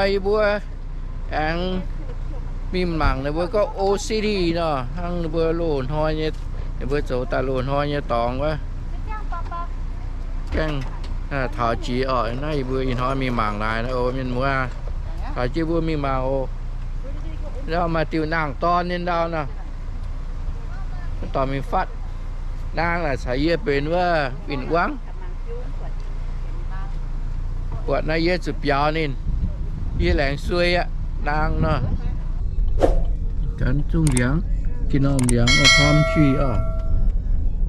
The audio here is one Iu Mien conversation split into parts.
Yie mbuo aengx mingh mangc ninh mbuo gorngv old city nor, hnangv ninh mbuo loz-hnoi nyei, ninh mbuo zoux daaih loz-hnoi nyei dorngx wuov. Gaengh taux jiex oc. Naaiv yie mbuo ih hnoi mingh mangc laaix nor, mienh muoz, taux jiex mbuo mingh mangc oc. Ndau maaih diuh nangh dorn nyei ndau nor. Dorh mingh fatv. Naang naaic caux yie benx wuov win-wangv. Buatc naaiv yie zuqc biaux ninh, yie laengz suei aqv, naang nor. Gan zungv ndiangx, gin norm ndiangx, palm tree oc.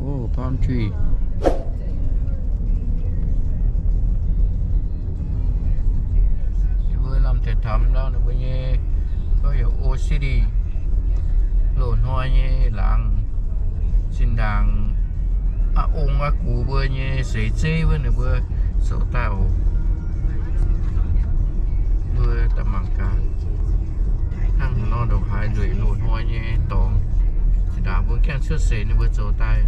O, palm tree. Yie mbuo lamh taux taux ndau ninh mbuo nyei, gorngv heuc old city, loz-hnoi nyei laangz, zinh ndaangc aa ong aa gux mbuo nyei seix zeiv wuov ninh mbuo zoux daaih oc. Mbuo daaih mangc gaax, hnangv haaix nor ndongc haaix nzueic loz-hnoi nyei dorngx. Zinh ndaangc mbuo gaengh cuotv seix ninh mbuo zoux daaih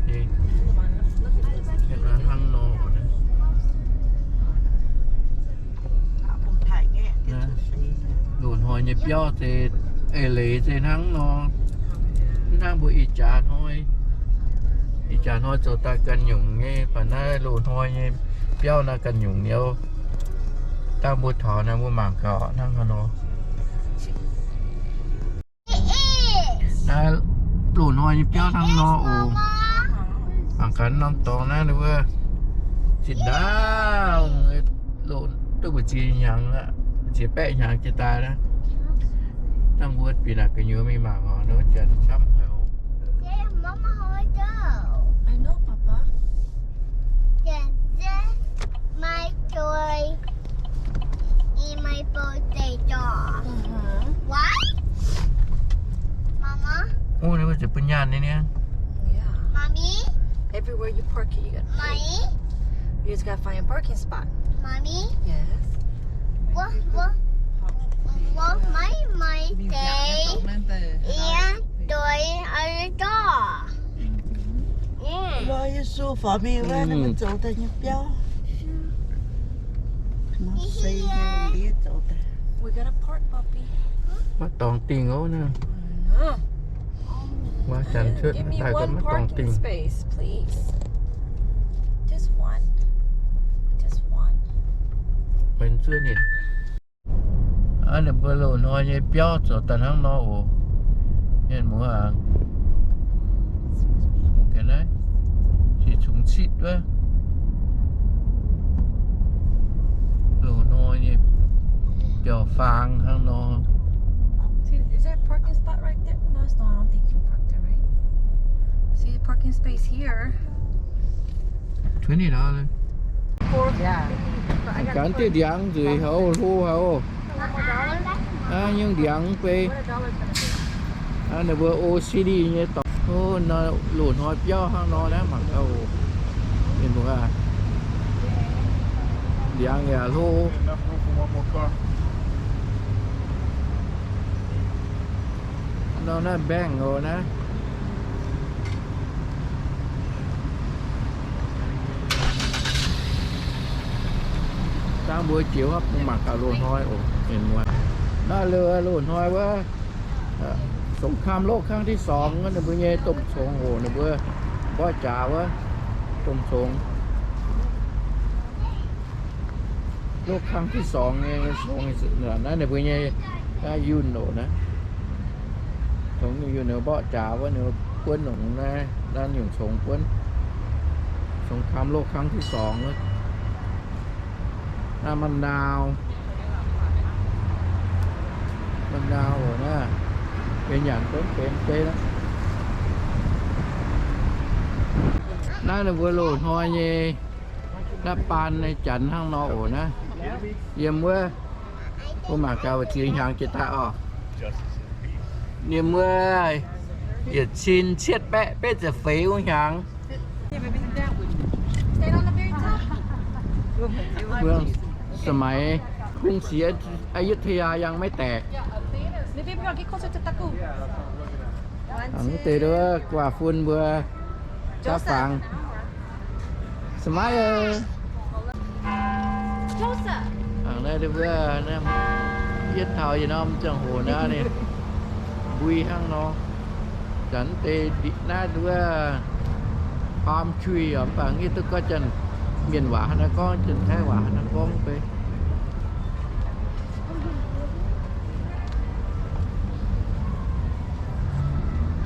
nyei. Hnangv nor, loz-hnoi nyei biauv se eix leiz se hnangv nor. Mv hnangv mbuo ih jaax hnoi, ih jaax hnoi zoux daaih ganh nyungc nyei, baac naaiv loz-hnoi nyei biauv naaiv ganh nyungc nyei. Dangh mbuo taux naaiv mbuo mangc gaax hnangv haaix nor. Naaiv loz-hnoi nyei biauv hnangv nor oc. Mangc gaax norm dorngx naaiv ninh mbuo zinh ndaangc loz duqv mbu'ziex hnyangx aqv, mbu'ziex baeqv hnyangx jiex daaih naaiv. Dangh mbuo bieqc naaic gu'nyuoz mingh mangc oc, ninh janx camv haic oc. Is my birthday dog. Mm-hmm. What? Mama? Oh, ninh mbuo zuqc bun nyaanh nyei niaa. Yeah. Mommy? Everywhere you park it, you gotta pay. Mommy? You just gotta find a parking spot. Mommy? Yes. What, what, what my, my day and doing a dog? Mm. Lo, Yesu, for me, where, mm, ninh mbuo zoux daaih nyei biauv. Maiv zeiz nyei, mbuo zoux daaih. We got a park, puppy. Maiv dorngx dingh ov naaiv. Maiv janx cuotv daaih maiv dorngx dingh. Give me one parking space, please. Just one. Just one. Benx zuov ninh. Aa, ninh mbuo loz-hnoi nyei biauv zoux daaih hnangv nor oc. Mienh muoz aac, ga'naaiv cingx cungx citv wuov. Loz-hnoi nyei biauv-faang hnangv nor. See, is there a parking spot right there? No, it's not. I don't think you can park there, right? See the parking space here. Twenty dollars. Ganh diuh ndiangx nzueic haic oc, hlo haic oc. Aa, nyungc ndiangx bei. Aa, ninh mbuo old city nyei dorngx. O, nor loz-hnoi biauv hnangv nor naaiv mangc gaax oc. Mienh muoz aac, ndiangx yaac hlo. Nor naaiv bank oc naaiv. Dangh mbuo jiex wuov bung mangc gaax loz-hnoi oc. Mienh muoz, naaiv loz-hnoi wuov, สงครามโลก ครั้งที่สอง wuov ninh mbuo nyei domh congx oc, ninh mbuo mborqv jaax wuov domh congx. โลกครั้งที่สอง nyei congx naaiv ninh mbuo nyei, naaiv yunh oc naaiv. Congx ninh yunh ninh mborqv jaax wuov ninh buonv longc naaiv, naaiv nyungc congx buonv. สงครามโลก ครั้งที่สอง wuov. Naaiv มะนาว มะนาว oc naaiv. Benx nyanc benx benx deix naaiv. Naaiv ninh mbuo loz-hnoi nyei naaiv baan nyei janx hnangv nor oc naaiv. Yiem wuov, mbuo mangc gaax, ziex hnyangx jiex daaih oc. Yiem wuov, yietc cin cietv baeqv betv ziepc feix wuov hnyangx. Mbuo สมัยกรุงศรีอยุธยายังไม่แตก. Hnangv deix nduov guaax fun mbuo jaav fangx. Smile. Closer. Hnangv naaiv wuov, yietv taux yietc norm ziangh hoc naaiv ninh mbui hnangv nor. Zanc deix naaiv wuov palm tree oc, mv baac yie duqv gorngv Janx-Mienh waac hnangv naaiv gorngv, Janx-Taiv waac hnangv naaiv gorngv beiv.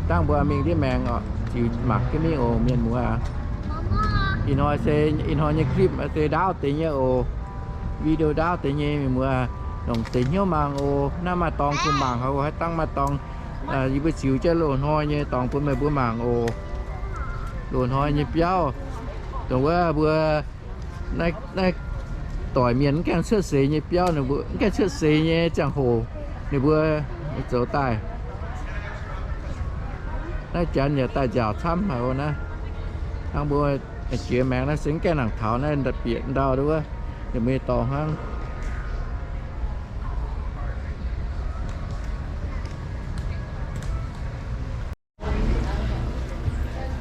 Dangh mbuo mingh ndiev maengx oc, ziux mangc jienv mingh oc, mienh muoz. Ih hnoi se, ih hnoi nyei clip se ndaauv deix nyei oc, video ndaauv deix nyei, mienh muoz. Longc deix hnyouv mangc oc. Naaiv maaih dorngx bun mangc oc, haaix dangh maaih dorngx, yie mbuo ziux jienv loz-hnoi nyei dorngx bun meih mbuo mangc oc. Loz-hnoi nyei biauv, dongh wuov mbuo naaiv, naaiv doic mienh mv gaengh cuotv seix nyei biauv, ninh mbuo mv gaengh cuotv seix nyei ziangh hoc, ninh mbuo zoux daaih. Naaiv janx yaac daaih nziaauc camv haic oc naaiv. Hnangv mbuo jiex maengx naaiv se mv gaengh nangc taux naaiv bieqc ndau wuov, ninh mbuo dorngx hnangv.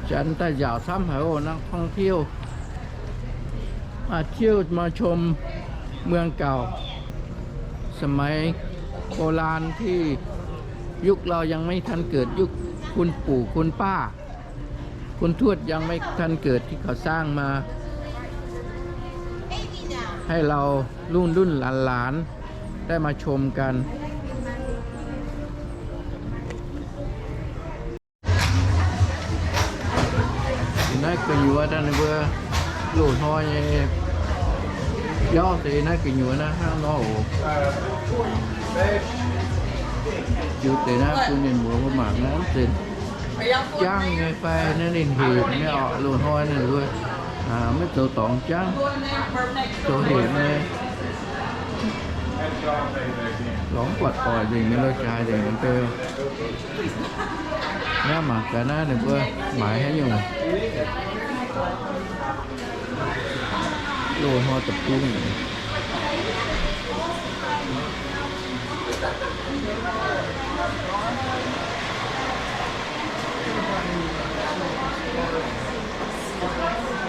Janx daaih nziaauc camv haic oc, นักท่องเที่ยว มาเที่ยวมาชมเมืองเก่า สมัยโบราณที่ ยุคเรายังไม่ทันเกิด ยุคคุณปู่คุณป้าคุณทวดยังไม่ทันเกิด ที่เขาสร้างมา ให้เรารุ่นรุ่นหลานๆ ได้มาชมกัน Naaiv gu'nyuoz daaih ninh mbuo loz-hnoi nyei biauv deix naaiv gu'nyuoz naaiv hnangv nor oc. Ziux deix naaiv bun mienh muoz mbuo mangc naaiv, mv zeiz jangv nyei fai naaiv ninh hec nyei oc. Loz-hnoi ninh mbuo maiv zoux dorngx jangv, zoux hec nyei. Lorz mv buatc doic nzengc, mienh muoz jaaix nzengc mv bei. Naaiv mangc gaax naaiv ninh mbuo maaiz haaix nyungc. Loz-hnoi deic-bung.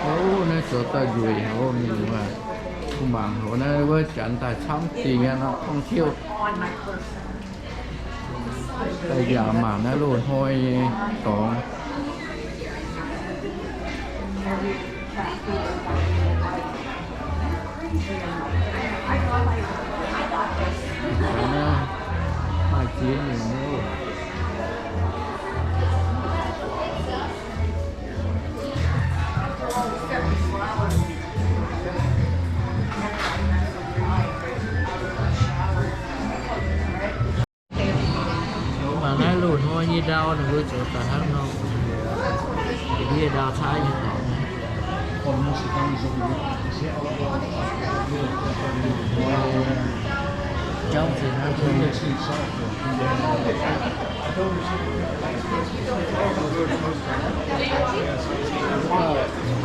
Ov, naaiv zoux daaih nzueic haic oc, mienh muoz. Mbuo mangc hoc naaiv wuov janx daaih camv dingc aqv, นักท่องเที่ยว daaih yaac mangc naaiv loz-hnoi nyei dorngx. Maaih ziex nyungc oc. Mangc naaiv loz-hnoi nyei ndau ninh mbuo zoux daaih hnangv nor. Ndiev ndau caaiv nyei dorngx. Jauv se hnangv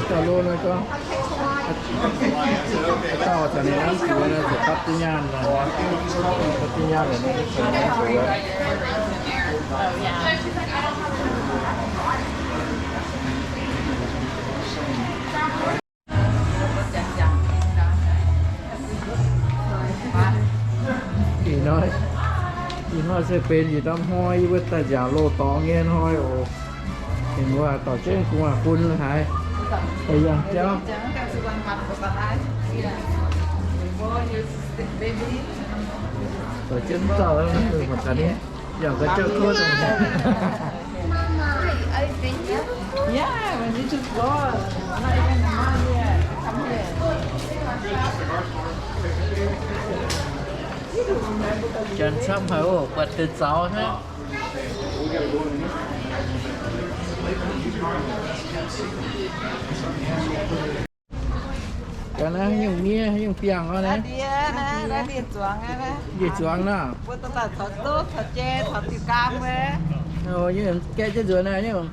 Dauh lo naaiv gorngv, dauh caux ninh lamh zuiz naaiv, zuqc dapv jienv nyaanh, dapv jienv nyaanh, caux ninh lamh zuiz. Ih hnoi, ih hnoi se benx yietc norm hnoi yie mbuo daaih nziaauc loz-dorngx nyei hnoi oc. Ninh mbuo dorh jienv gu'nguaaz-fun haiz, yangh jauv. Dorh jienv zauh mangc gaax ni, yangh ga'jauv kuv. Yeah, when you just go, not even a month yet. Come here. Janx camv haic oc, buatc deix zaux hnangv. Ga'naaiv haaix nyungc miev, haaix nyungc biangh orqv naaiv? Ndie-zuangx naaiv. Ndie-zuangx naaiv. Gaeqv jienv nzuonx naaiv nyungc.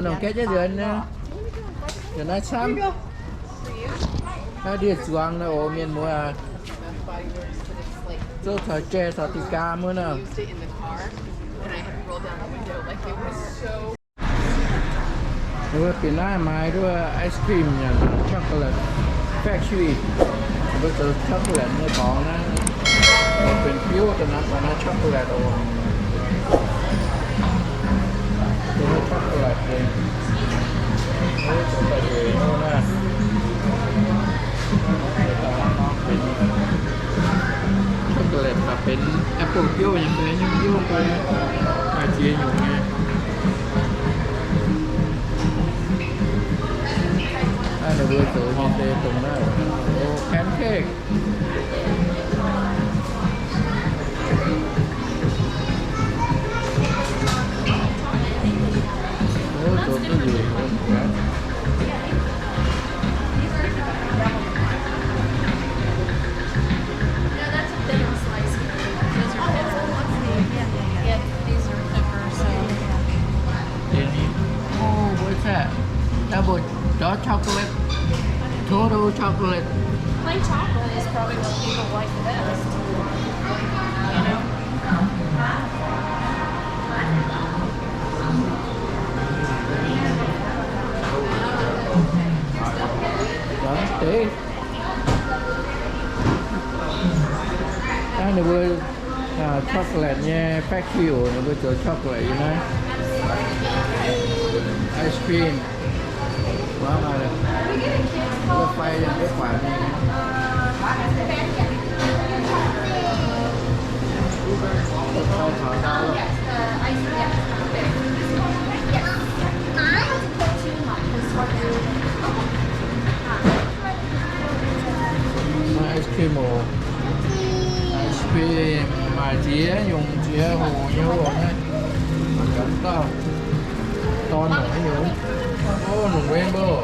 Nongc gaeqv jienv nzuonx naaiv. Nzuonx naaiv camv. Naaiv ndie-zuangx naaiv oc, mienh muoz. Zouv caux jai caux diqc gaa mueiz naaiv. Wuov bieqc naaiv maaih nduov ice cream yaac chocolate factory. Mbuo zoux chocolate nyei dorngx naaiv, mbuo benx biouv daaih naaiv, daaih naaiv chocolate oc. Daaih naaiv chocolate deix. Mbuo zoux daaih nzueic nyei naaiv. Chocolate daaih benx apple biouv nyei fai, nyungc biouv fai, maaih ziex nyungc nyei. Naaiv ninh mbuo zoux nyei se dongh naaiv, o, pancake. O, zoux duqv nzueic. Any? Oh, what's that? Double dark chocolate, total chocolate. Plain chocolate is probably what people like the best. You know? Does taste. Naaiv ninh mbuo, ah, chocolate nyei factory oc, ninh mbuo zoux chocolate nyei naaiv. Ice cream. Wuov, wuov fai yiem wuov guaax mingh. Wuov fai taux naaiv. Naaiv ice cream oc. Ice cream maaih ziex nyungc, ziex hoc nyei oc naaiv. Ganh dauh dorn longc haaix nyungc? Oh, longc rainbow.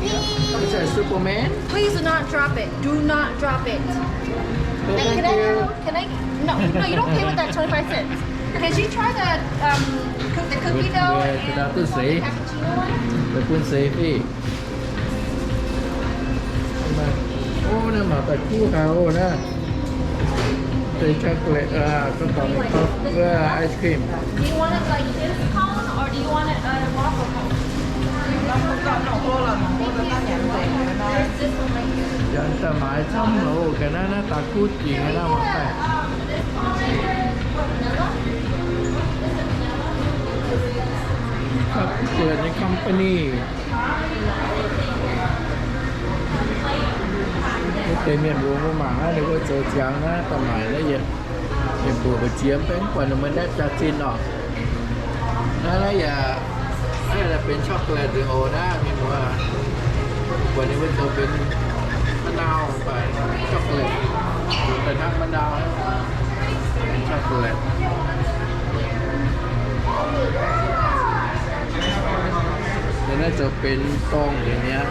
Is that Superman? Please do not drop it. Do not drop it. Hey, thank you. Can I, no, no, you don't pay with that twenty-five cents. Could you try the, um, cook-, the cookie dough and the cappuccino one? Bun seix fih. O, naaiv maaih daaih kuv gau naaiv. Deix chocolate, ah, ice cream. Do you want it like this cone or do you want it a waffle cone? Yaac daaih maaiz camv loz ga'naaiv, naaiv daaih kuv jiex naaiv mangc daaih. Chocolate nyei company. Wuov deix mienh muoz mbuo mangc naaiv, ninh mbuo zoux ziangx naaiv daaih maaic naaiv yietc, yietc mbuoqc mbu'ziex mv benx buatc ninh mbuo naetv jaax-zinh oc. Naaiv, naaiv yaac, naaiv yaac benx chocolate nzengc oc naaiv mienh muoz. Buatc ninh mbuo zoux benx มะนาว fai chocolate, daaih hnangv มะนาว chocolate. Naaiv zoux benx dorngh nyei aqv.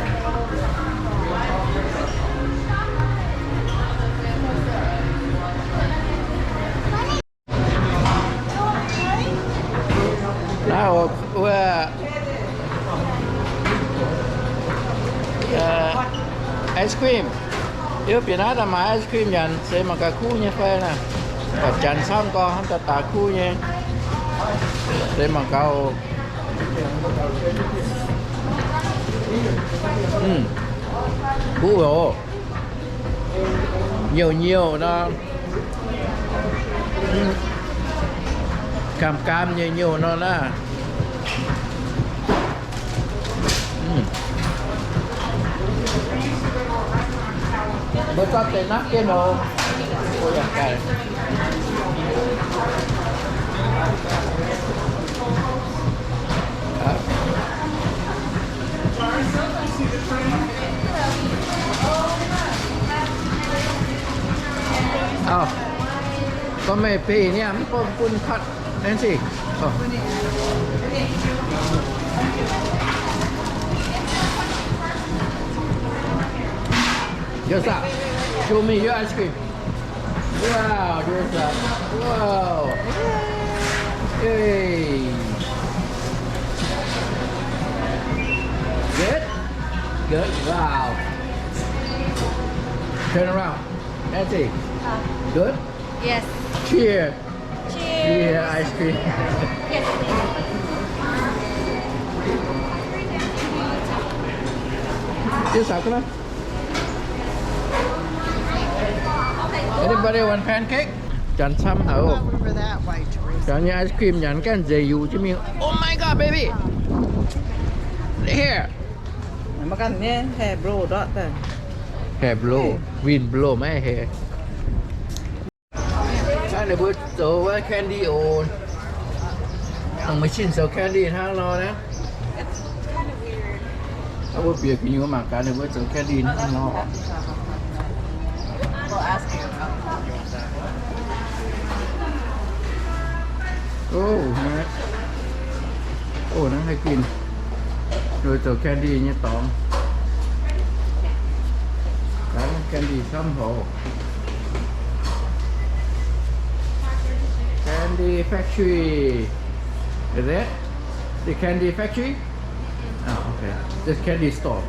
Naaiv wuov, ice cream. Yie bieqc naaiv daaih maaiz ice cream nyanc, se mangc gaax kuv nyei fai naaic. Buatc janx camv gorngv hnamv daaih daaix kuv nyei. Se mangc gaax oc. Kuv oc. Nyouh nyouh nor. Gaamh gaamh nyei nyouh nor naaiv. Mbuo zorqv deix napkin oc. Gorngv meih pei niaa, mv baac bun cut Nancy. Yes, sir. Show me your ice cream. Wow, there's a, wow. Yay. Good? Good, wow. Turn around. Nancy. Good? Yes. Cheers. Cheers. Cheers, ice cream. Cheers, ice cream. Anybody want pancake? Janx camv haic oc. Janx nyei ice cream nyanc ganh nzeic yuc jienv mingh. Oh my God, baby! Here. Maiv ganh nyei hair blow ndortv daaih. Hair blow, wind blow maiv hair. Naaiv ninh mbuo zoux wuov candy oc. Dongh machine zoux candy hnangv nor naaiv. Mbuo bieqc gu'nyuoz mangc gaax ninh mbuo zoux candy hnangv nor. Oc, naaiv, oc, naaiv haih ginh. Ninh mbuo zoux candy nyei dorngx. Candy camv hoc. Candy factory. Is it the candy factory? Ah, okay. Just candy store.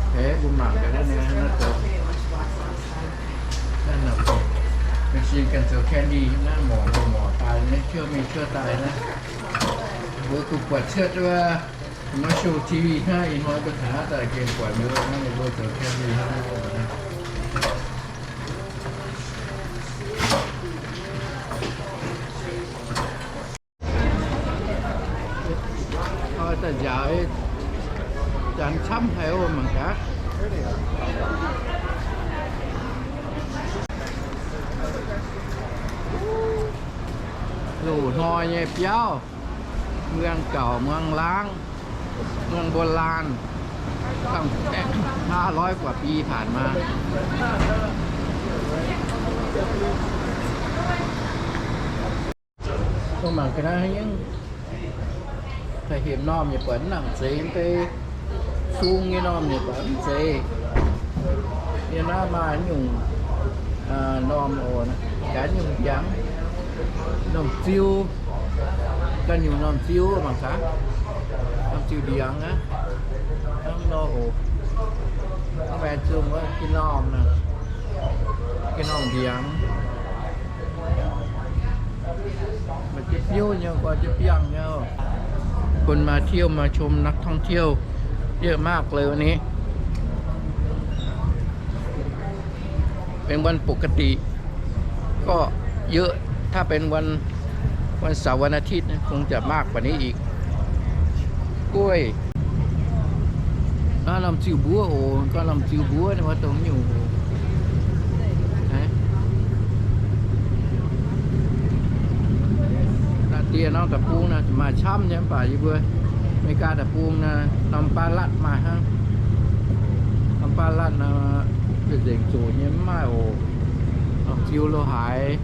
Okay, mbuo mangc gaax naaiv, naaiv zoux. Naaiv machine ganh zoux candy naaiv, morc mbuo morc daaih naaiv, cuotv mingh cuotv daaih naaiv. Mbuo kuh buatc cuotv wuov commercial T V hnangv, ih hnoi mbuo taux naaiv daaih gengh buatc mbuo naaiv, ninh mbuo zoux candy hnangv. Daaih nziaauc, janx camv haic oc, mangc gaax. Loz-hnoi nyei biauv, เมืองเก่า เมืองร้าง เมืองโบราณ ตั้งแต่ห้าร้อยกว่าปีผ่านมา Mbuo mangc ga'naaiv haaix nyungc, da'hemx normh nyei buatc mv nangc zeiz, deix sung nyei normh nyei buatc mv zeiz. Yie naaiv maaih nyungc normh oc, gaax nyungc ndiangx, normh ziu, ganh nyungc normh ziu mangc gaax, normh ziu ndiangx aqv. Hnangv nor oc, hnangv baeqc zungh wuov ga'normh, ga'normh ndiangx. Maaih jienv biouv nyei, gorx jienv biangh nyei. คนมาเที่ยวมาชม นักท่องเที่ยวเยอะมากเลยวันนี้ เป็นวันปกติก็เยอะ ถ้าเป็นวัน วันเสาร์วันอาทิตย์นะ คงจะมากกว่านี้อีก กล้วย Naaiv norm ziu mbuov oc, gorngv norm ziu mbuov ninh mbuo dongh nyungc oc. Naaiv diex norm deic-bung naaiv maaih camv nyei, mv baac yie mbuo America deic-bung naaiv norm baav latv maaih hnangv. Norm baav latv naaiv nzengc zoqc nyei mv maaih oc. Norm ziu lo haaix,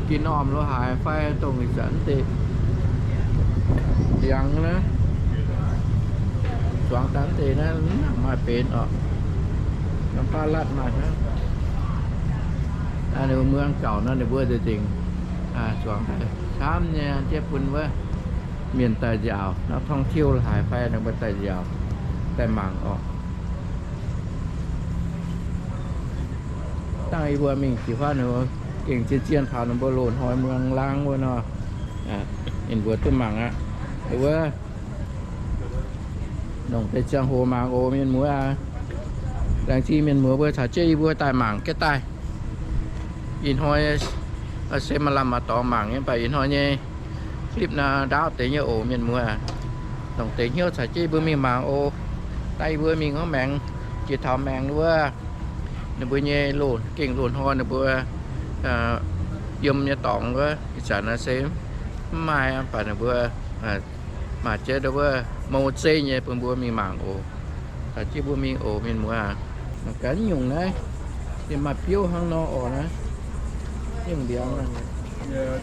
gin normh lo haaix fai dongh ih zanc deix ndiangx naaiv, zuangx daaih deix naaiv mv nangc maaih benx oc. Norm baav latv maaih hnangv. Ninh mbuo เมืองเก่า nor ninh mbuo nzengc zuangx daaih camv nyei, jienv bun wuov mienh daaih nziaauc, นักท่องเที่ยว lo haaix fai ninh mbuo daaih nziaauc, daaih mangc oc. Dangh yie mbuo mingh jiu-hoiv ninh mbuo gengh zien-zien taux ninh mbuo loz-hnoi เมืองร้าง wuov nor, ninh mbuo duqv mangc aqv. Wuov longc deix ziangh hoc mangc oc mienh muoz aac. Laengz zingh mienh muoz mbuo caux jienv yie mbuo daaih mangc jienv daaih. Ih hnoi se maaih lamh maaih dorngx mangc nyei, mv baac ih hnoi nyei clip naaiv ndaauv deix nyei oc mienh muoz. Longc deix hnyouv caux jienv yie mbuo mingh mangc oc. Daaih yie mbuo mingh hnangv maengx, jiex taux maengx wuov, ninh mbuo nyei loz, gengh loz-hnoi ninh mbuo yiem nyei dorngx wuov, ih zanc naaiv se mv maaih, mv baac ninh mbuo maaih jienv wuov mou zeiv nyei bun mbuo mingh mangc oc. Caux jienv mbuo mingh oc mienh muoz aac. Mangc gaax nyungc naaiv, yie maaih biouv hnangv nor oc naaiv. Nyungc ndiangx naaiv.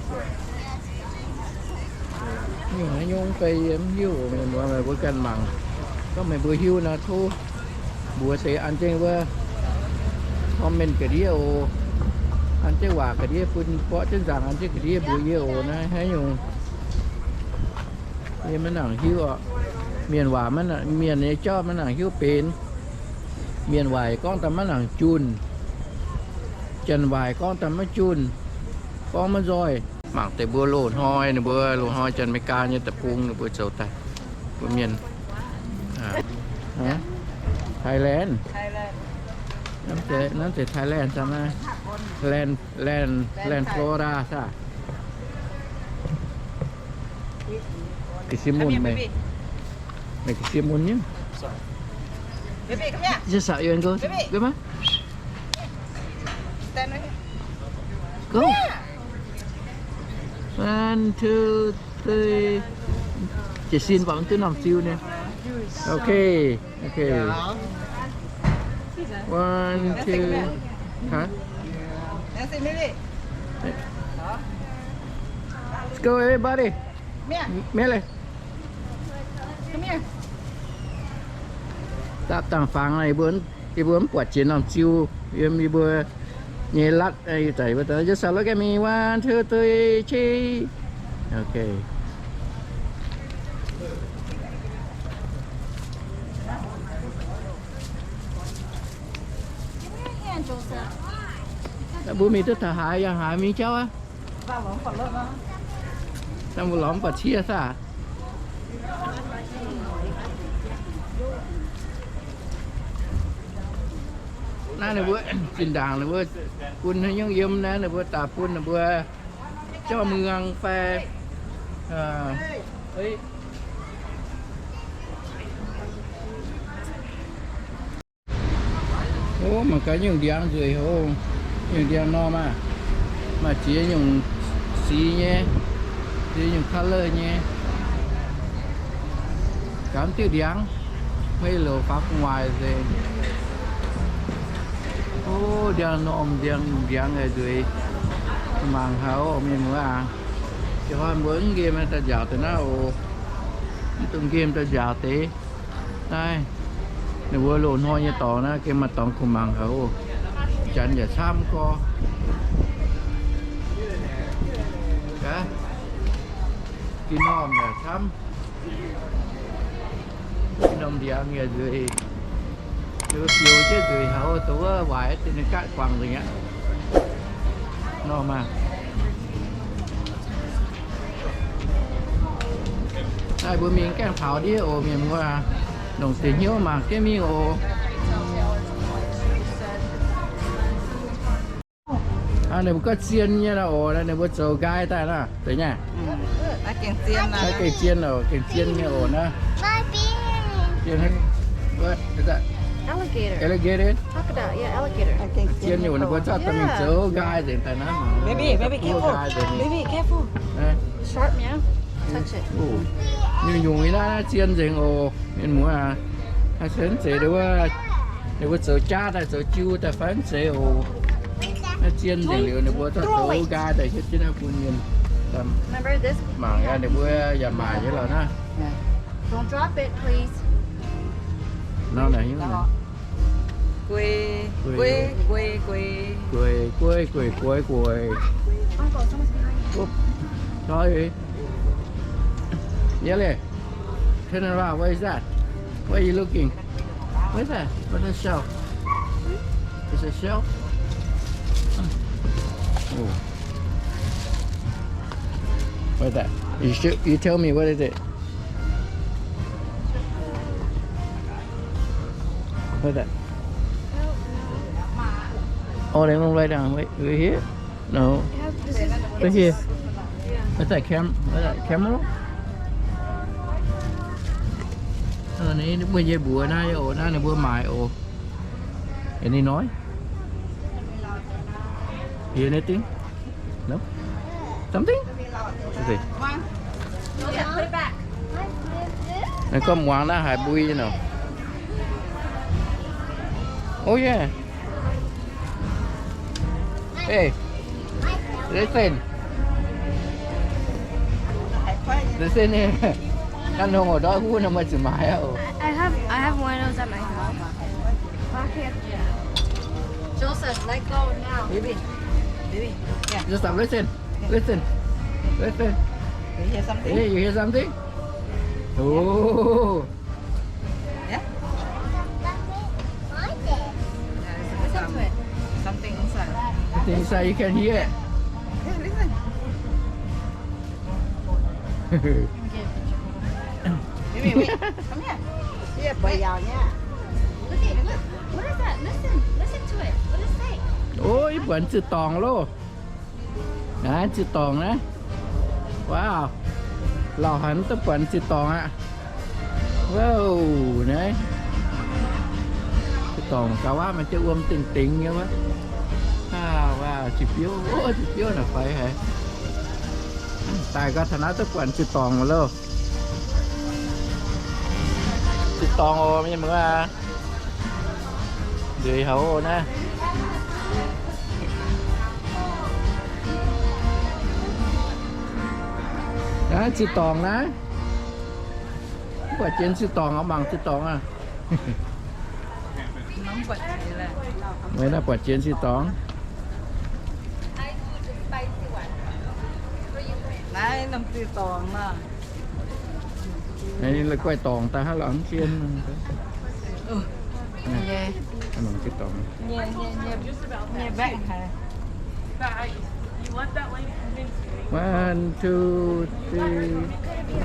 Nyungc naaiv nyungc fai yie mv hiuv oc mienh muoz, meih mbuo ganh mangc. Gorngv meih mbuo hiuv naaiv tov mbuox deix an zengv wuov comment ga'ndiev oc. An zengv waac ga'ndiev bun borqv jienv nzaangc, an zengv ga'ndiev mbuox yie oc naaiv haaix nyungc. Yie maiv nangc hiuv oc. Mienh waac, mienh nyei jauv maiv nangc hiuv benx. Mienh waaic gorngv daaih maiv nangc junh. Janx waaic gorngv daaih maiv junh, gorngv maiv nzoih. Mangc deix mbuo loz-hnoi, ninh mbuo loz-hnoi Janx-Meigaa nyei deic-bung ninh mbuo zoux daaih, mbuo mienh. Thailand. Naaiv zeiz, naaiv zeiz Thailand camv naaiv. Land, land, land Florida saah? Ga'sie mun meih. Meih ga'sie mun nyei. Just out you and go. Go, man. Go. One, two, three. Jiez sin baac mv duqv norm ziu nyei. Okay. Okay. One, two. Huh? Let's go, everybody. Mienh leiz. Dapv dangh fangx, yie mbuo, yie mbuo mv buatc jiex norm ziu yiem yie mbuo nyei latv. Just look at me, one, two, three, cheese. Okay. Mbuo mingh duqv taux haaix yangh haaix mingh jauv aqv. Dangh mbuo lorz mv baac ciev saah. Naaiv ninh mbuo zinh ndaangc ninh mbuo bun haaix nyungc yiem naaiv ninh mbuo daaih bun ninh mbuo jauv muangx fai. O, mangc gaax nyungc ndiangx nzueic hoc, nyungc ndiangx norm aah, maaih ziex nyungc sic nyei, ziex nyungc color nyei. Gaax diuh ndiangx, maiv louc faaux gu'nguaaic nzengc. O, ndiangx norm, ndiangx, ndiangx nzueic. Mangc haic oc mienh muoz aac. Ih hnoi mbuo mv nqemh daaih njaaux deix naaiv oc. Mv dungx nqemh daaih njaaux deix. Naaiv ninh mbuo loz-hnoi nyei dorngx naaiv gengh maaih dorngx kuh mangc haic oc. Janx yaac camv gorx. Ga'norm yaac camv. Norm ndiangx yaac nzueic. Ninh mbuo biux jienv nzueic haic, dongh wuov waaic deix ninh gaatv guangc nzengc aqv. Norm aah. Naaiv mbuo mingh gaengh taux ndiev oc mienh muoz aac. Longc deix hnyouv mangc jienv mingh oc. Ninh mbuo gorngv zien nyei oc, ninh mbuo zoux nqaai daaih naaiv, deix nyei. Naaiv gengh zien oc, gengh zien nyei oc naaiv. Alligator. Alligator? Crocodile, yeah, alligator. Zien nyei oc, ninh mbuo zorqv daaih mingh zoux nqaai nzengc daaih naaiv. Baby, baby, careful. Baby, careful. Sharp, yeah. Touch it. Nyungc-nyungc nyei naaiv, naaiv zien nzengc oc. Mienh muoz aac, haaix se mv zeiz ninh mbuo zoux jaav daaih, zoux jiu daaih fai mv zeiz oc. Naaiv zien nzengc liuz ninh mbuo zorqv zoux nqaai daaih hietv jienv naaiv bun mienh mangc. Ninh mbuo yaac maaic nyei lorqc naaiv. Don't drop it, please. Nor naaic hiuv naaic. Gueix, gueix, gueix, gueix. Gueix, gueix, gueix, gueix, gueix. Sorry. Yale, turn around. What is that? What are you looking? What is that? What is shell? Is a shell? Oh. What is that? You should, you tell me what is it? What is that? Oh, they won't write down. Wait, right here? No. Right here. What's that, cam-, what's that, camera? Ninh mbuo nyei mbuox naaiv oc, naaiv ninh mbuo maaic oc. Any noise? Hear anything? No? Something? Okay. Ninh gorngv muangx naaiv haiz mbui nyei nor. Oh yeah. Hey, listen. Listen. Ganh hungh oc, ndortv huv nor meih zuqc maaiz oc. I have, I have one of those at my house. Joseph, let go now. Baby, baby, yeah. Just stop, listen. Listen. Listen. You hear something? Hey, you hear something? Oh. Yeah? Yeah, it's, it's, um, something inside. Something inside, you can hear it. Yeah, listen. Baby, wait. Come here. Yeah, wait. Look, what is that? Listen, listen to it. What does it say? Ov, yie buatc ziqc dorngc loh. Naaiv ziqc dorngc naaiv. Wow. Lauh haic, duqv buatc ziqc dorngc aqv. Wow, naaiv. Ziqc dorngc gauh waac maaih jienv wuom dingc dingx nyei wuov. Aa, wow, ziqc biouv, ov, ziqc biouv naaic faix haic. Daaih gau taux naaiv duqv buatc ziqc dorngc loh. Ziqc dorngc oc, mienh muoz aac. Nzueic haic oc naaiv. Naaiv ziqc dorngc naaiv. Mv buatc jienv ziqc dorngc oc, mangc ziqc dorngc aac. Meih naaiv buatc jienv ziqc dorngc. Naaiv norm ziqc dorngc nor. Naaiv la'guaih dorngc daaih hnangv lorngx jien. Nyei, nyei, nyei, nyei baeqv haic. One, two, three.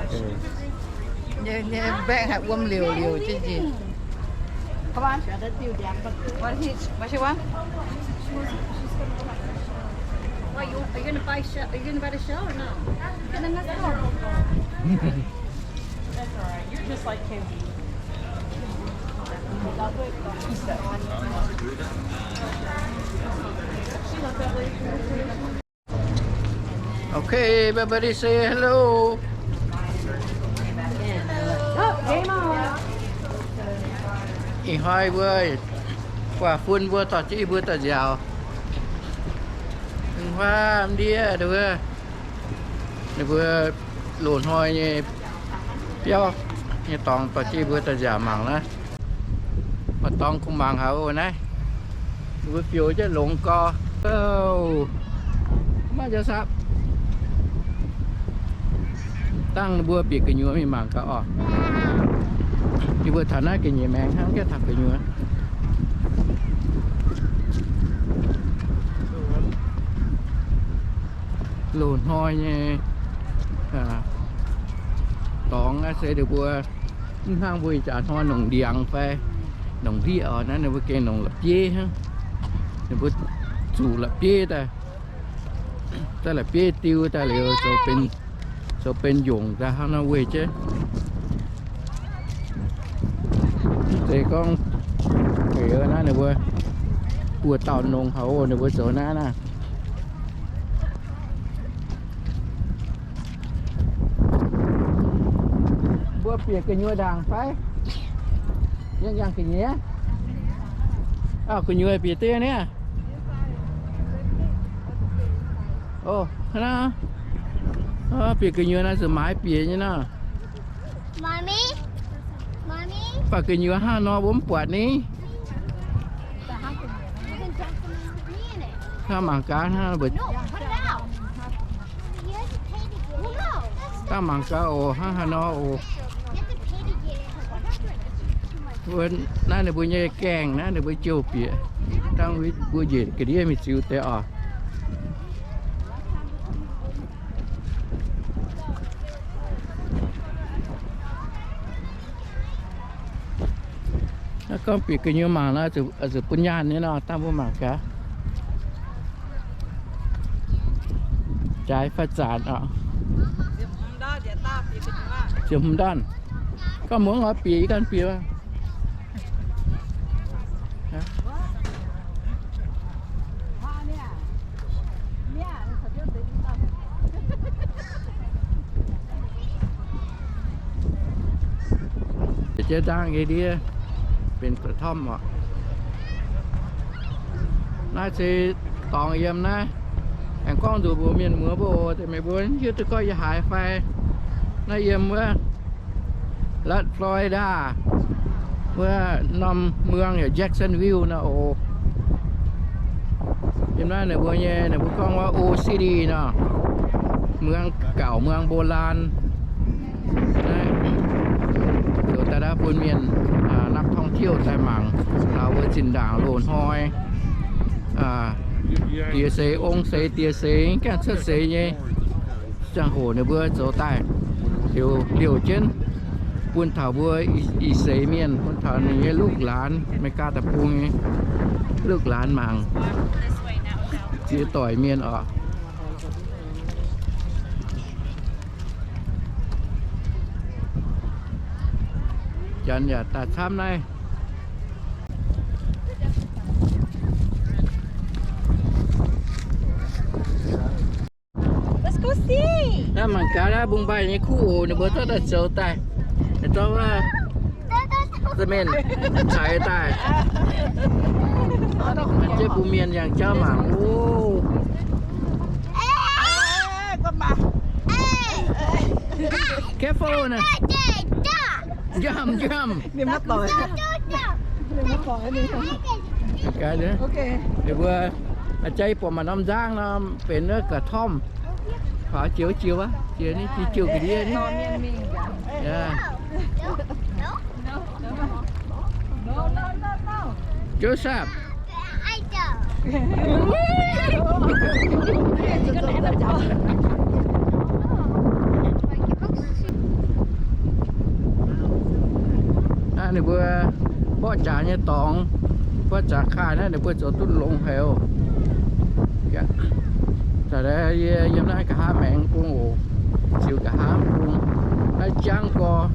Okay. Nyei, nyei baeqv haic, wuom liouc liouc jienv njiec. Come on. What is it? What she want? What, you, are you gonna buy shell? Are you gonna buy the shell or no? Okay, then let's go. That's all right. You're just like Kenzie. She left that lady. Okay, everybody say hello. Ih hnoi mbuo guaax fun mbuo dorh jienv yie mbuo daaih nziaauc. Ih hnoi ndiev, ninh mbuo loz-hnoi nyei biauv nyei dorngx dorh jienv yie mbuo daaih nziaauc mangc naaiv. Maaih dorngx kungx mangc haic oc naaiv. Ninh mbuo fioux jienv longx gorx. Maiv nzauh sapv. Dangh ninh mbuo bieqc gu'nyuoz mingh mangc gaax oc. Yie mbuo taux naaiv ga'nyiec maengx hnangv, gaengh taux gu'nyuoz. Loz-hnoi nyei dorngx naaiv se ninh mbuo mv hnangv mbuo ih jaax hnoi nongc ndiangx fai nongc hlieqv oc. Naaiv ninh mbuo gengh nongc la'bieiv hnangv. Ninh mbuo zuqc la'bieiv daaih, daaih la'bieiv diu daaih liuz zoux benx, zoux benx nyungc daaih hnangv nor weih jienv. Mv zeiz gorngv heuc naaiv ninh mbuo buoz dauh nongx haic oc, ninh mbuo zoux naaiv naaiv. Mbuo bieqc gu'nyuoz ndaangc fai? Yangh yangh ga'nyiec. Auv, gu'nyuoz bieqc deix niaa. Ov, hnangv naaiv. Bieqc gu'nyuoz naaiv zuqc maaiz bieqc nyei nor. Baac gu'nyuoz hnangv nor mbuo mv buatc ni. Hnangv mangc gaax hnangv mbuo. Dangh mangc gaax oc, hnangv haaix nor oc. Mbuo naaiv ninh mbuo nyei gaengh naaiv ninh mbuo jouh bieqc. Dangh mbuo njiec ga'ndiev mingh ziux deix oc. Naaiv gorngv bieqc gu'nyuoz mangc nor, zuqc bun nyaanh nyei nor, dangh mbuo mangc gaax. Jaaix fai zanc oc. Ziepc hmz ndaanh. Gorngv muangx oix bieqc, yie ganh bieqc. Jiex ndaangc nyei ndiev benx กระท่อม oc. Naaiv se dorngx yiem naaiv. Aengx gorngv nzuqc mbuox mienh muoz mbuo oc, meih mbuo hiuv duqv gorngv yiem haaix fai. Naaiv yiem wuov รัฐฟลอริดา wuov norm เมือง yaac Jacksonville nor oc. Yiem naaiv ninh mbuo nyei, ninh mbuo gorngv wuov โอลด์ซิตี้ nor, เมืองเก่า เมืองโบราณ. Naaiv zoux daaih bun mienh นักท่องเที่ยว daaih mangc taux wuov zinh ndaangc loz-hnoi diex seix, ong seix, diex seix, gaengh cuotv seix nyei ziangh hoc ninh mbuo zoux daaih liouc, liouc jienv. Bun taux mbuo ih seix mienh, bun taux ninh nyei ลูกหลาน, America deic-bung nyei ลูกหลาน mangc ziex doic mienh oc. Janx yaac daaih camv naaiv. Let's go see. Naaiv mangc gaax naaiv Mumbai nyei kuv oc, ninh mbuo zorqv daaih zoux daaih, zorqv wuov cement caix daaih. Naaiv jienv bun mienh yangh jauv mangc oc. Careful naaiv. Jump, jump. Ninh mbuo jai buatc maaih norm nzangv nor, benx wuov กระท่อม. Faaux jiex jiex wuov, jiex ni, jiex jiouh ga'ndiev ni. Joseph. Naaiv ninh mbuo mborqv jaax nyei dorngx, mborqv jaax kaaih naaiv ninh mbuo zoux duqv longx haic oc. Yie yiem naaiv nqa'haav maengx bung oc, ziux nqa'haav bung, naaiv jangv gorx.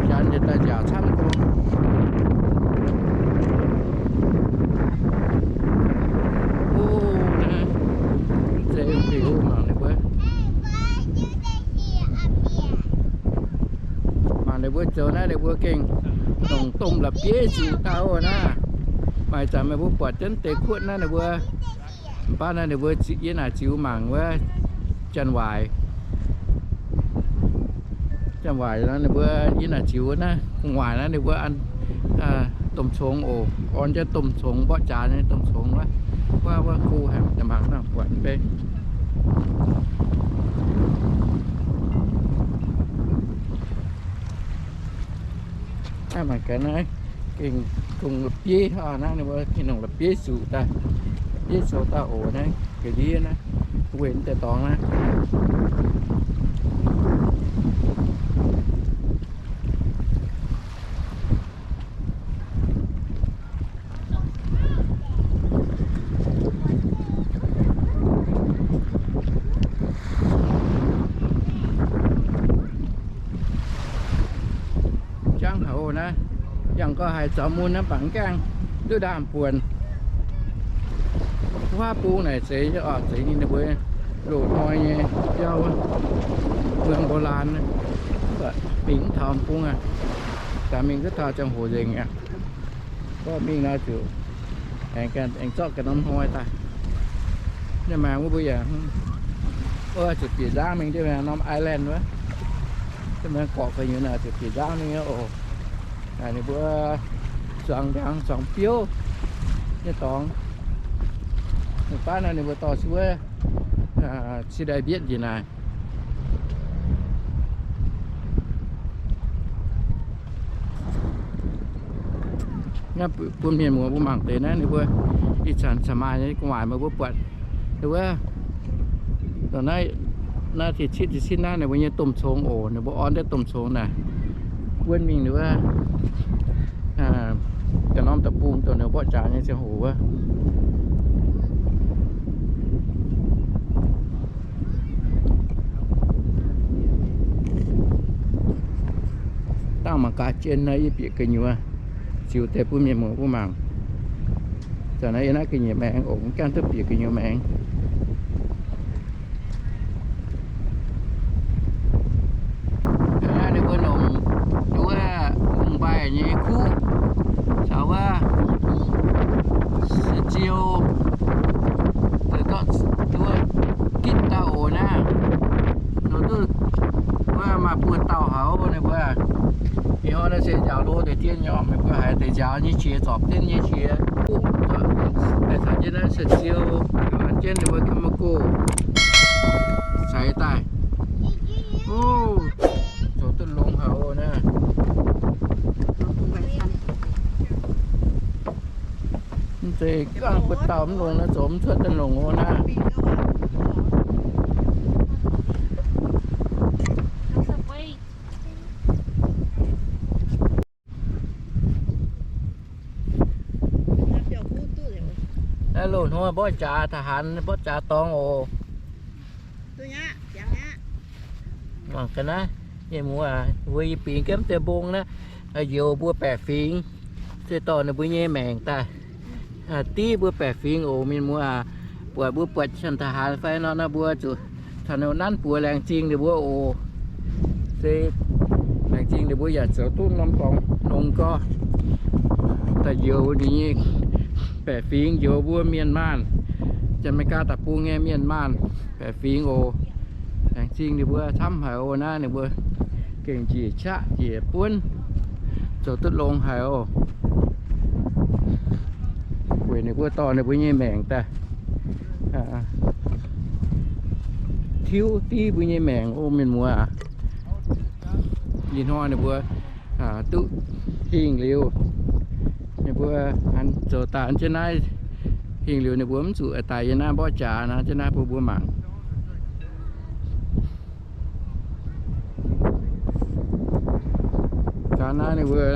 Janx yietc daaih nziaauc camv gorx. Naaiv zeiz liuz mangc ninh mbuo, mangc ninh mbuo zoux naaiv ninh mbuo gengh longc domh la'bieiv zuqc dauh oc naaiv. Maaih zanc meih mbuo buatc jienv deix kuotv naaiv ninh mbuo, mv baac naaiv ninh mbuo yie naaic ziux mangc wuov janx-waaic. Janx-waaic nor ninh mbuo yie naaic ziux naaiv gu'nguaaic naaiv ninh mbuo an domh congx oc, orn jienv domh congx, mborqv jaax nyei domh congx wuov, wuov, wuov go haic, mangc nangh buatc mv bei. Naaiv mangc gaax naaiv gengh dongh la'bieiv, naaiv ninh mbuo gengh dongh la'bieiv zuqc daaih, bieiv zoux daaih oc naaiv, ga'ndiev naaiv, weic deix dorngx naaiv. Jangv haic oc naaiv, yangh gorx haic, zaux mun naaiv bangc gaengh duqv ndaamv-buonc. Wuov bung naaic zeiz nyei oc, zeiz ninh mbuo loz-hnoi nyei biauv, เมืองโบราณ. Mingh mv taux bung aqv, daaih mingh duqv taux ziangh hoc nzengc aqv. Gorngv mingh nor ziouc aengx zorqv ganh norm hnoi daaih. Naaiv maengx wuov mbuo yaac, o, zuqc bieqc nzangv mingh, diev maengx norm island wuov, diev maengx gorqv gu'nyuoz naaic zuqc bieqc nzangv mingh oc. Ninh mbuo zuangx ndiangx zuangx biouv nyei dorngx. Ninh baav naaiv ninh mbuo dorh suov cingx daaih mbietv njiec naaic. Naaiv bun mienh muoz mbuo mangc deix naaiv ninh mbuo ih zanc caux maaih nyei gu'nguaaic meih mbuo buatc, ninh mbuo dongh naaiv, naaiv tiqv citv tiqv citv naaiv ninh mbuo nyei domh congx oc. Ninh mbuo orn deix domh congx naaic, wuonv mingh ninh mbuo ganh norm deic-bung dongh ninh mborqv jaax nyei ziangh hoc wuov. Dangh mangc gaax jien naaiv yie bieqc gu'nyuoz ziux deix bun mienh muoz mbuo mangc. Zanc naaiv yie naaiv ga'nyiec maengx oc, mv gaengh duqv bieqc gu'nyuoz maengx. Naaiv ninh mbuo longc wuov Mumbai nyei kuv caux wuov se ziou, wuov gitv dauh oc naaiv, longc duqv wuov maaih buo dauh haic ninh mbuo. Ih hnoi naaiv se nziaaux hlo deix dien nyei, meih mbuo haiz deix nziaaux nyei qiex, zorpc jienv nyei qiex. Daaih caux jienv naaiv se ziou, jienv ninh mbuo chemical caix daaih. O, zoux duqv longx haic oc naaiv. Mv zeiz gorngv butv dauh mv longx naaiv, zoux mv cuotv daaih longx oc naaiv. Loz-hnoi mborqv jaax, taux haaix mborqv jaax dorngx oc. Mangc ga'naaiv, mienh muoz, mbuo yie bingx jienv deix mbong naaiv, njoux mbuo baeqc fingx, se dorh ninh mbuo nyei maengc daaih div mbuo baeqc fingx oc. Mienh muoz, buatc mbuo buatc cien taux haaix fai nor, naaiv mbuo zuqc caux ninh nanv buoz laengz zingh ninh mbuo oc. Se laengz zingh ninh mbuo yaac zoux duqv norm dorngx longx gorx daaih njoux ninh nyei baeqc fingx, njoux mbuo mienh maanh, Janx-Meigaa deic-bung nyei mienh maanh baeqc fingx oc. Laengz zingh ninh mbuo camv haic oc. Naaiv ninh mbuo gengh njiec qaqv njiec buonv, zoux duqv longx haic oc. Weic ninh mbuo dorh ninh mbuo nyei maengc daaih tiuv div mbuo nyei maengc oc, mienh muoz aac. Ih hnoi ninh mbuo duqv hingh liuz, ninh mbuo zoux daaih jienv naaiv, hingh liuz ninh mbuo mv zuqc daaih yiem naaiv mborqv jaax nor, jienv naaiv bun mbuo mangc. Gaax naaiv ninh mbuo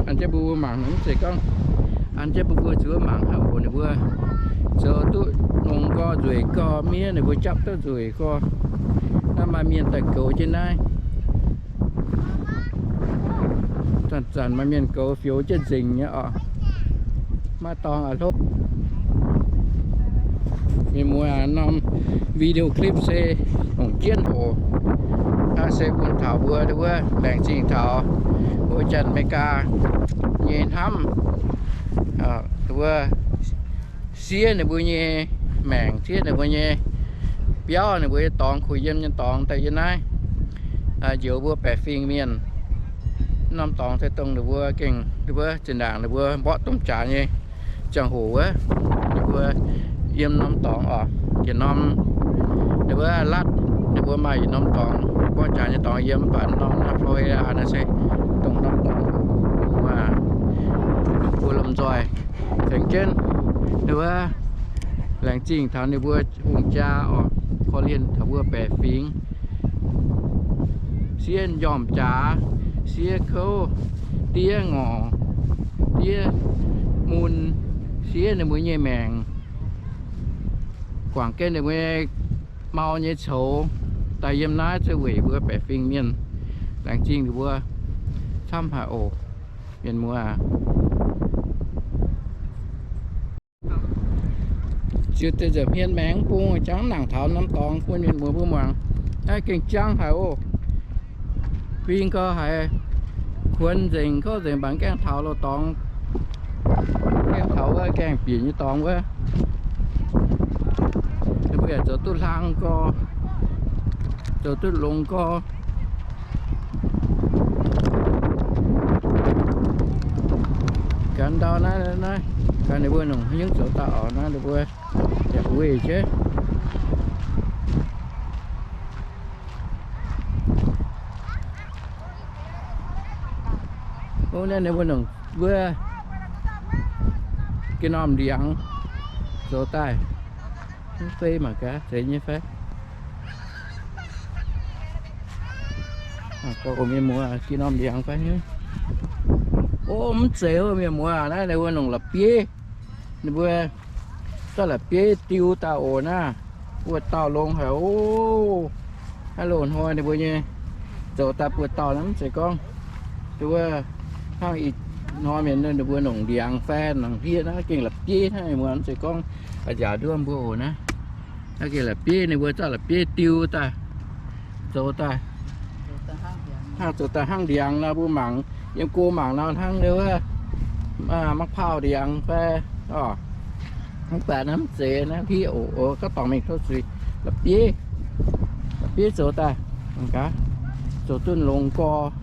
an jienv bun mbuo mangc, mv zeiz gorngv an jienv bun mbuo zuov mangc haic oc. Ninh mbuo zoux duqv longx gorx nzueic gorx miev, ninh mbuo japv duqv nzueic gorx. Naaiv maaih mienh daaih goux jienv naaiv. Zanc-zanc maaih mienh goux fioux jienv nzengc nyei oc. Maiv dorngx a'hlov. Mienh muoz, norm video clip se longc jienv oc. Naaiv se bun taux mbuo wuov laengz zingh taux mbuo Janx-Meigaa nyei hnamv, wuov siev ninh mbuo nyei maengc, siev ninh mbuo nyei biauv, ninh mbuo nyei dorngx, kuh yiem nyei dorngx daaih yiem naaiv njoux mbuo baeqc fingx mienh. Norm dorngx se dongh ninh mbuo gengh, ninh mbuo zinh ndaangc ninh mbuo mborqv domh jaax nyei ziangh hoc wuov, ninh mbuo yiem norm dorngx oc. Yietc norm ninh mbuo latv, ninh mbuo maaih yietc norm dorngx, mborqv jaax nyei dorngx yiem, mv baac norm naaiv Florida naaiv se dongh norm dorngx wuov, ninh mbuo lomh nzoih tengx jienv ninh mbuo laengz zingh taux ninh mbuo hungh jaa oc, korv-lienh taux mbuo baeqc fingx. Siev njormh jaax, siev kouv, diev ngorc, diev mun, siev ninh mbuo nyei maengc, guangc jienv ninh mbuo nyei mau nyei coux daaih yiem naaiv zuqc weic mbuo baeqc fingx mienh. Laengz zingh ninh mbuo camv haic oc, mienh muoz aac. Ziux deix nza'hmien maengx bung jangv nangc taux norm dorngx bun mienh muoz mbuo muangx. Naaiv gengh jangv haic oc. Fing gau haic, kuonx nzengc, kouv nzengc, mv baac gaengh taux loz-dorngx, gaengh taux wuov gaengh bieqc nyei dorngx wuov. Ninh mbuo yaac zoux duqv hlang gorx, zoux duqv longx gorx. Gaax ndau naaiv, naaiv gaax ninh mbuo nongc haaix nyungc zoux daaih oc. Naaiv ninh mbuo yaac weih jienv. Ov, naaiv ninh mbuo nongc wuov ga'norm ndiangx zoux daaih. Mv fei mangc gaax zeiz nyei fai. Mangc gaax mienh muoz, ga'norm ndiangx fai nyei. Ov, mv zeiz mienh muoz, naaiv ninh mbuo nongc la'bieiv. Ninh mbuo zorqv la'bieiv diu daaih oc naaiv. Buoz-dauh longx haic oc. Naaiv loz-hnoi ninh mbuo nyei zoux daaih buoz-dauh naaiv mv zeiz gorngv, wuov, hnangv ih hnoi mienh ninh mbuo nongc ndiangx fai nongc hniev naaiv gengh la'bieiv hnangv, mienh muoz, mv zeiz gorngv a'nziaauc nduov mbuo oc naaiv. Naaiv gengh la'bieiv, ninh mbuo zorqv la'bieiv diu daaih, zoux daaih, hnangv zoux daaih hnangv ndiangx nor, mbuo mangc yiem go mangc nor hnangv wuov, mangc pauh ndiangx fai, oc, mv baac naaiv mv zeiz, naaiv hniev oc, oc, gauh dorngc mingh tov zuiz, la'bieiv, la'bieiv zoux daaih, mangc gaax, zoux duqv longx gorx.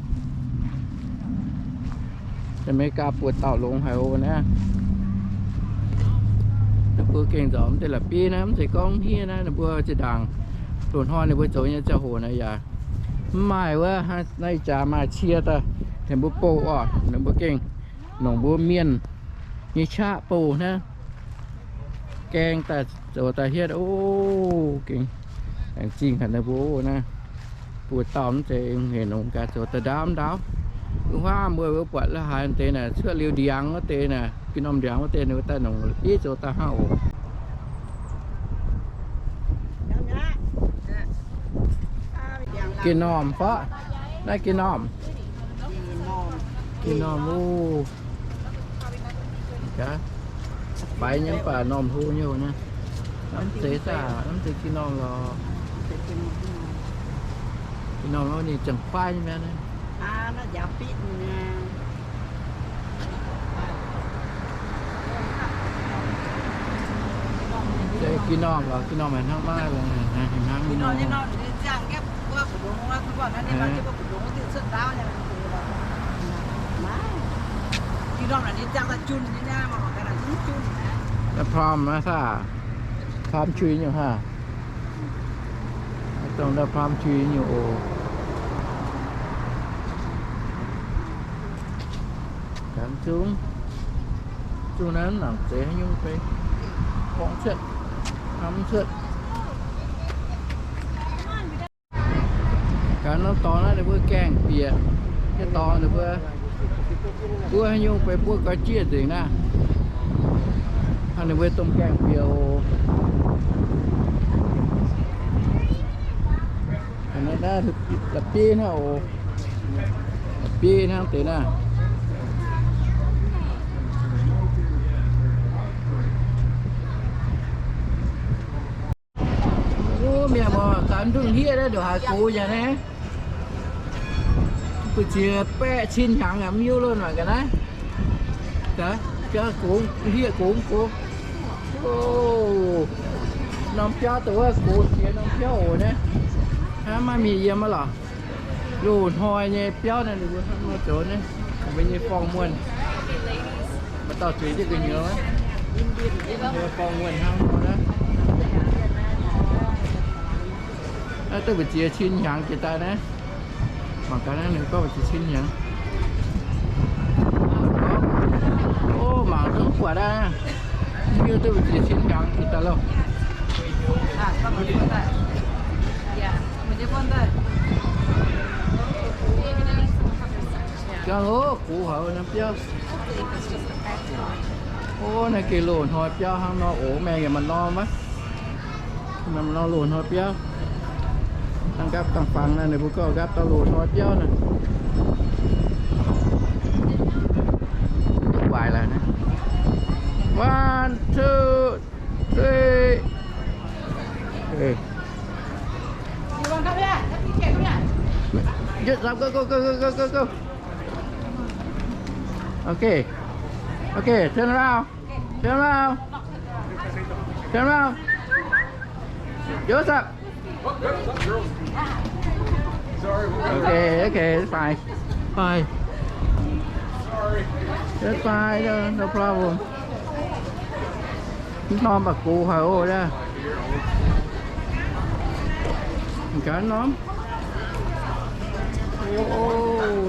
Janx-Meigaa buoz-dauh longx haic oc naaiv. Ninh mbuo gengh nzormc deix la'bieiv naaiv, mv zeiz gorngv hniev naaiv, ninh mbuo zinh ndaangc loz-hnoi ninh mbuo zoux nyei ziangh hoc naaiv yaac mv maaih wuov, naaiv ih jaax maaih cie daaih tengx mbuo bouh oc. Ninh mbuo gengh nongc mbuo mienh nyei qaqv bouh naaiv, gaeng daaih zoux daaih hietv oc. Gengh laengz zingh haic ninh mbuo oc naaiv. Buoz-dauh mv zeiz hec nongx gaax, zoux daaih ndaauv ndaauv. Wuov huaav mbuo wuov buatc la'haaix deix naaic cuotv liuz ndiangx wuov deix naaic, ga'norm ndiangx wuov deix ninh mbuo daaih nongc la'bieiv zoux daaih hnangv oc. Geh normh faqv? Naaiv geh normh. Geh normh oc. Faix nyei mv baac normh hlo nyei oc naaiv. Hnamv deix daaih, hnamv deix geh normh lorqc. Geh normh ninh ziangh faix nyei mi'aqv naaiv. Geh normh lorqc, geh normh haic hnangv maiv, haic hnangv maiv. Naaiv plum naaiv saah? Plum tree nyei haah? Dongh naaiv plum tree nyei oc. Ganh zungv, zungv naaiv mangc zeiz haaix nyungc fai gorngv cuotv, hnamv cuotv. Ganh norm dorngx naaiv ninh mbuo gaengh bieqc, yietc dorngx ninh mbuo buov haaix nyungc fai buov ga'jieqv nzengc naaiv. Hnangv ninh mbuo domh gaengh bieqc oc. Naaiv la'bieiv hnangv oc. La'bieiv hnangv deix naaiv. Wuov mienh muoz, ganh ndutv hlieqv naaiv ndongc haaix gox yaac naaiv. Mbu'ziex baeqv cin hnyangx yaac mv hiuv loh, mangc gaax naaiv. Biauv gox, hlieqv gox, gox. Norm biauv dongh wuov gox jiex norm biauv oc naaiv. Hnangv maiv mingh yiem aqv lorqc. Loz-hnoi nyei biauv naaiv, ninh mbuo hnangv nor zoux naaiv, ninh mbuo nyei forng-muonh. Maaih dauh zueiz jienv gu'nyuoz, ninh mbuo forng-muonh hnangv nor naaiv. Naaiv duqv mbu'ziex cin hnyangx jiex daaih naaiv. Mangc gaax naaiv ninh gorngv mbu'ziex cin hnyangx. O, mangc duqv buatc aqv. Hiuv duqv mbu'ziex cin hnyangx jiex daaih loh. Ganh oc, gox haic naaiv biauv. O, naaiv geh loz-hnoi biauv hnangv nor oc, maengx yaac maaih norm aqv. Maaih norm loz-hnoi biauv. Dangh nqaapv dangh fangx naaiv, ninh mbuo gorngv nqaapv daaih loz-hnoi biauv naaiv. Waaic laaix naaiv. One, two, three. Hey. Just go, go, go, go, go, go, go. Okay. Okay, turn around. Turn around. Turn around. Joseph. Okay, okay, it's fine. Fine. It's fine, no, no problem. Norm baac gox haic oc. Ganh norm. O,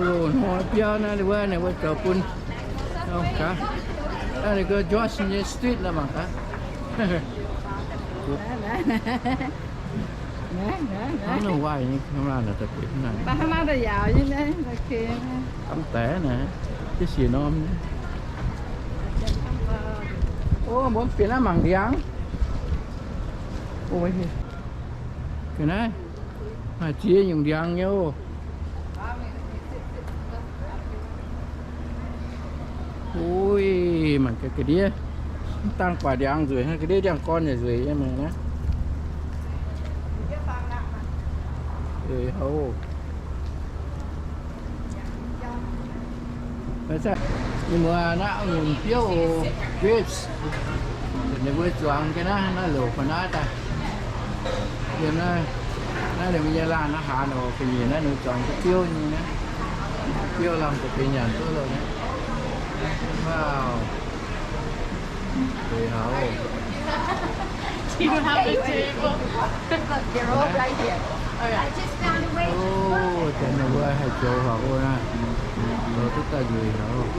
loz-hnoi biauv naaiv, ninh mbuo, ninh mbuo zoux bun. Ganh, naaiv ninh mbuo George nyei street naaiv mangc gaax. Hnangv nor waaic nyei camera naaic daaih bieqc naaic. Camv deix naaic, jienv siec norm. O, mbuo mv bieqc naaiv mangc ndiangx. O, ga'naaiv maaih ziex nyungc ndiangx nyei oc. Uix, mangc gaax ga'ndiev, mv dangh guaax ndiangx nzueic hnangv, ga'ndiev ndiangx-gorn yaac nzueic nyei mangc naaiv. Eix houv. Ninh mbuo naaiv nyungc biouv, grapes, ninh mbuo zuangx jienv naaiv, naaiv louc fai naaiv daaih. Yiem naaiv, naaiv ninh mbuo nyei laanh naaiv haaz oc, ga'nyiec naaiv ninh mbuo zuangx duqv biouv nyei naaiv. Biouv lamh deix benx nyanc duqv loh naaiv. Wow. Eix houv. Do you have a table? They're all right here. All right. I just found a way. O, deix ninh mbuo haih zoux haic oc naaiv. Zoux duqv daaih nzueic haic oc.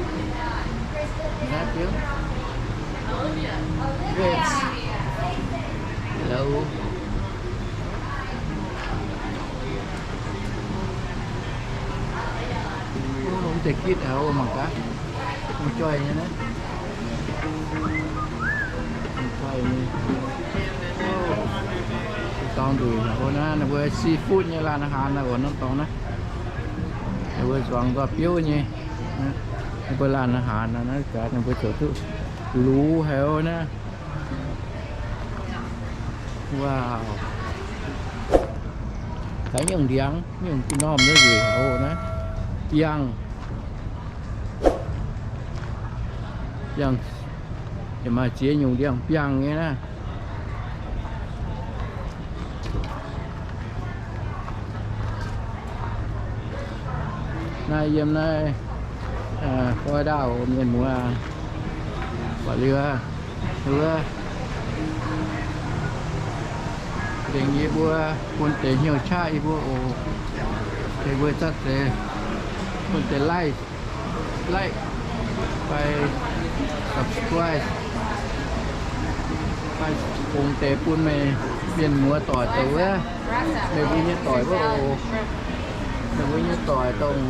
Naaiv biouv. Grapes. Hello. O, mv deix gitv haic oc, mangc gaax. Mv joih nyei naaiv. Mv joih nyei. Dorngx nduqc haic naaiv, ninh mbuo seafood nyei laanh aah haanx naaiv oc, norm dorngx naaiv. Ninh mbuo zuangx nzoih biouv nyei. Ninh mbuo laanh aah haanx naaiv, ninh mbuo zoux duqv luv haic oc naaiv. Wow. Gaax nyungc ndiangx, nyungc norm nduqc haic oc naaiv. Biangh. Biangh. Yaac maaih ziex nyungc ndiangx-biangh nyei naaiv. Naaiv yiem naaiv, aa, Florida mienh muoz, buatc liuz, wuov, lengc yie mbuo bun deix hnyouv qaqv yie mbuo oc. Deix mbuo zatv deix, bun deix like, like, fai subscribe, fai fungx deix bun meih mienh muoz doic zoux wuov. Meih mbuo nyei doic wuov oc. Meih mbuo nyei doic dongh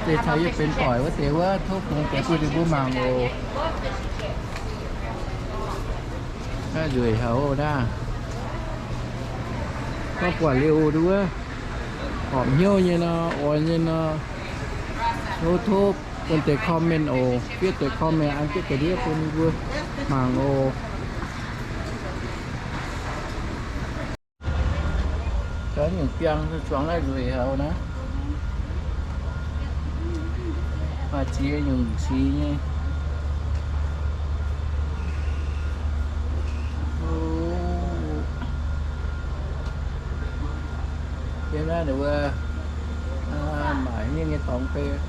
deix caux yie benx doic wuov deix wuov, tov fungx deix bun ninh mbuo mangc oc. Naaiv nzueic haic oc naaiv. Gorngv buatc liuz nduov, horpc hnyouv nyei nor, oix nyei nor, tov tov bun deix comment oc, fiev deix comment an jienv ga'ndiev bun ninh mbuo mangc oc. Gaax nyungc biangh zuangx naaiv nzueic haic naaiv. Maaih ziex nyungc sic nyei. Yiem naaiv ninh mbuo maaic mienh nyei dorngx beiv.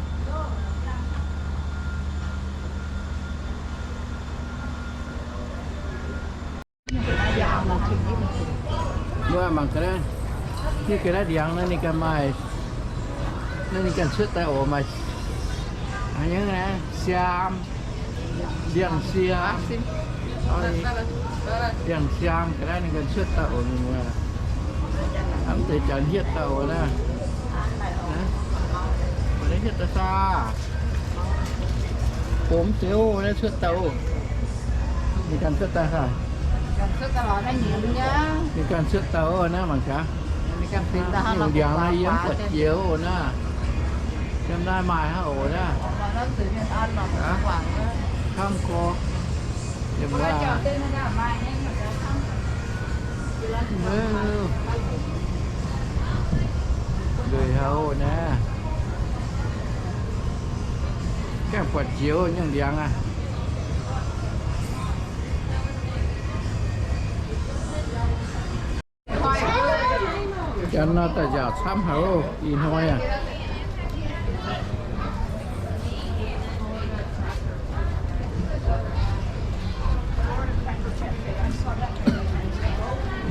Mbuo mangc ga'naaiv, hiuv ga'naaiv ndiangx naaiv ninh ganh maaih, naaiv ninh ganh cuotv daaih oc, maaih haaix nyungc naaiv, siaam, ndiangx-siaam, ndiangx-siaam ga'naaiv ninh ganh cuotv daaih oc, mienh muoz. Hnamv deix janx hietv daaih oc naaiv. Naaiv hietv daaih saah? Bomx ziouc naaiv cuotv daaih oc. Ninh ganh cuotv daaih saah? Ninh ganh cuotv daaih oc naaiv mangc gaax. Nyungc ndiangx naaiv yiem buatc jiex oc naaiv. Yiem naaiv maaih hnangv oc naaiv. Hnamv gorx. Yiem naaiv. Nzueic haic oc naaiv. Gaengh buatc jiex nyungc ndiangx aqv. Janx nor daaih nziaauc camv haic oc, ih hnoi aqv.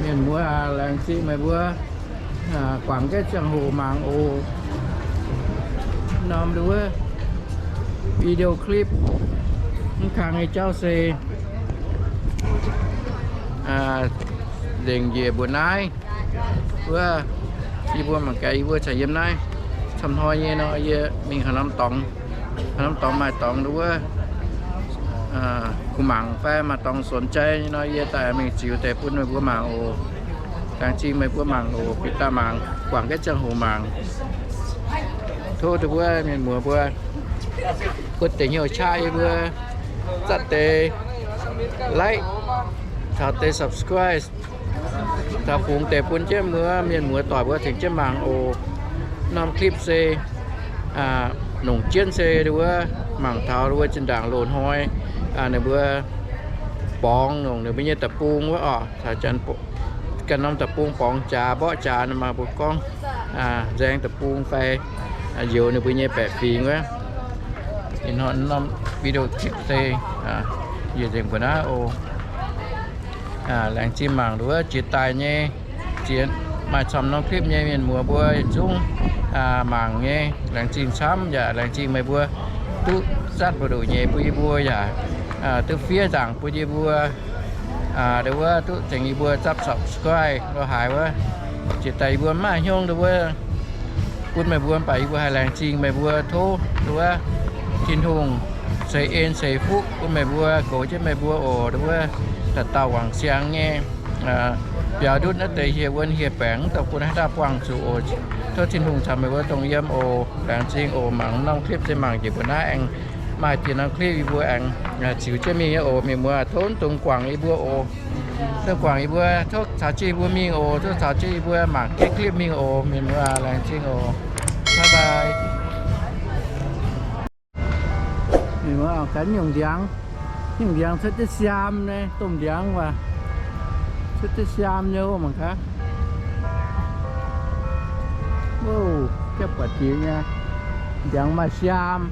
Mienh muoz aac, laengz zingh meih mbuo guangc jienv ziangh hoc mangc oc. Norm nduov video clip mv kang nyei jauv se nzengc njiec mbuo naaiv wuov. Yie mbuo mangc gaax, yie mbuo caux yiem naaiv camv hnoi nyei nor, yie mingh haaix norm dorngx, haaix norm dorngx maaih dorngx nduov, kuh mangc fai maaih dorngx สนใจ nyei nor, yie daaih mingh ziux deix bun meih mbuo mangc oc. Laengz zingh meih mbuo mangc oc, bieqc daaih mangc, guangc jienv ziangh hoc mangc. Tov nduov mienh muoz mbuo bun deix hnyouv qaqv yie mbuo zatv deix like caux deix subscribe. Taux fungx deix bun jienv mbuo mienh muoz doic mbuo tengx jienv mangc oc. Norm clip se longc jienv se nduov mangc taux nduov zinh ndaangc loz-hnoi ninh mbuo borngz longc ninh mbuo nyei deic-bung wuov oc. Taux ganh norm deic-bung borngz jaax mborqv jaax maaih mbuo gorngv nzaeng deic-bung fai njoux ninh mbuo nyei baeqc fingx wuov. Ih hnoi norm video clip se njiec nzengc mbuo naaiv oc. Laengz zingh mangc nduov jiex daaih nyei, ziex maaih camv norm clip nyei mienh muoz mbuo yietc zungv mangc nyei. Laengz zingh camv yaac laengz zingh meih mbuo duqv zatv mbu'ndongx nyei bun yie mbuo yaac duqv fiev nzaangc bun yie mbuo. Nduov duqv tengx yie mbuo zapv subscribe lo haaix wuov. Jiex daaih yie mbuo mv maaih hnyouv nduov bun meih mbuo, mv baac yie mbuo haih laengz zingh meih mbuo. Tov nduov Tin-Hungh ceix en ceix fuqv bun meih mbuo, goux jienv meih mbuo oc. Nduov dauh dauh wangc siang nyei Biaux ndutv naaiv deix hieh wuonv hieh baengc, dongh bun haaix dauh buangh zuqc oc. Tov Tin-Hungh caux meih mbuo dongh yiem oc. Laengz zingh oc. Mangc norm clip se mangc njiec mbuo naaiv aengx maaih dien norm clip yie mbuo aengx ziux jienv mingh nyei oc. Mienh muoz tov dongh guangc yie mbuo oc. Dongh guangc yie mbuo, tov caux jienv yie mbuo mingh oc. Tov caux jienv yie mbuo mangc jienv clip mingh oc. Mienh muoz laengz zingh oc. Bye bye. Mienh muoz ganh nyungc ndiangx, nyungc ndiangx cuotv jienv siaam naaiv, domh ndiangx waac cuotv jienv siaam nyei mangc gaax. Ov, jepv buatc jiex nyei. Ndiangx maaih siaam.